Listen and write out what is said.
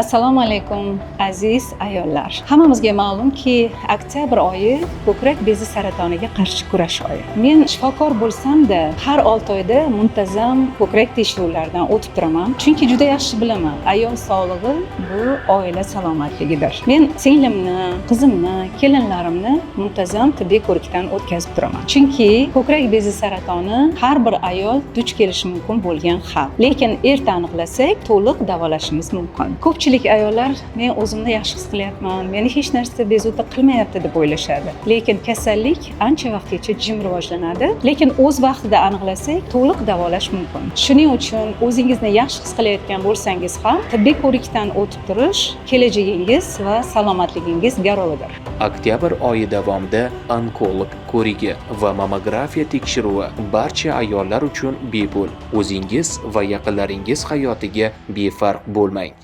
Assalomu alaykum, aziz ayollar. Hammamizga ma'lumki, oktyabr oyi ko'krak bezi saratoniga qarshi kurash oyi. Men shifokor bo'lsam-da, har 6 oyda muntazam ko'krak tekshiruvlaridan o'tib turaman. Chunki juda yaxshi bilaman, ayol sog'lig'i bu oila salomatligidir. Men singlimni, qizimni, kelinlarimni muntazam tibbiy ko'rikdan o'tkazib turaman. Chunki ko'krak bezi saratoni har bir ayol duch kelishi mumkin bo'lgan xavf. Lekin erta aniqlasak, to'liq davolashimiz mumkin. Ko'pchilik ayollar men o'zimni yaxshi his qilyapman, meni hech narsa bezovta qilmayapti deb o'ylashadi. Lekin kasallik ancha vaqtgacha jim rivojlanadi. Lekin o'z vaqtida aniqlasak, to'liq davolash mumkin. Shuning uchun o'zingizni yaxshi his qilayotgan bo'lsangiz ham tibbiy ko'rikdan o'tib turish kelajagingiz va salomatligingiz garovidir. Oktyabr oyi davomida onkolog ko'rigi va mammografiya tekshiruvi barcha ayollar uchun bepul. O'zingiz va yaqinlaringiz hayotiga befarq bo'lmang.